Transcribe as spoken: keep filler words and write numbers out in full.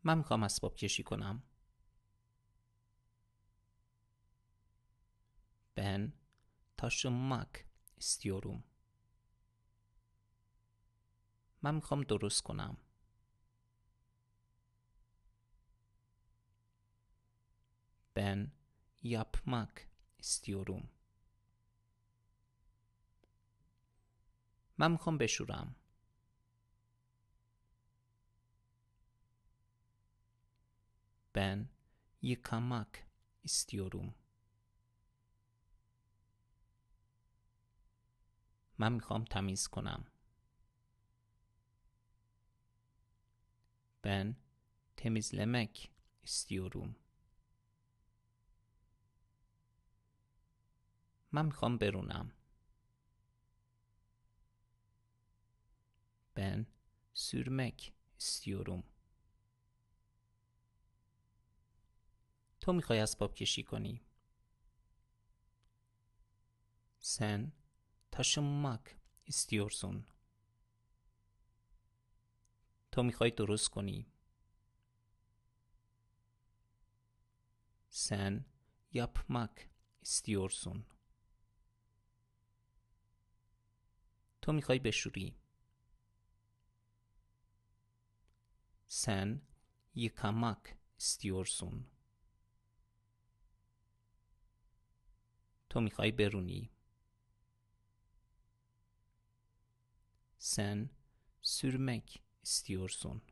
من می‌خوام اسباب کشی کنم. Ben taşınmak istiyorum. من می‌خوام درست کنم. Ben yapmak istiyorum. من می‌خوام بشورم. Ben yıkamak istiyorum. من می‌خوام تمیز کنم. Ben temizlemek istiyorum. من می‌خوام برونم. Ben sürmek istiyorum. تو می‌خوای اسباب کشی کنی. Sen taşınmak istiyorsun. تو می‌خوای درست کنی. Sen yapmak istiyorsun. تو می‌خوای بشوری. Sen yıkamak istiyorsun. تو می‌خوای برونی. Sen sürmek istiyorsun.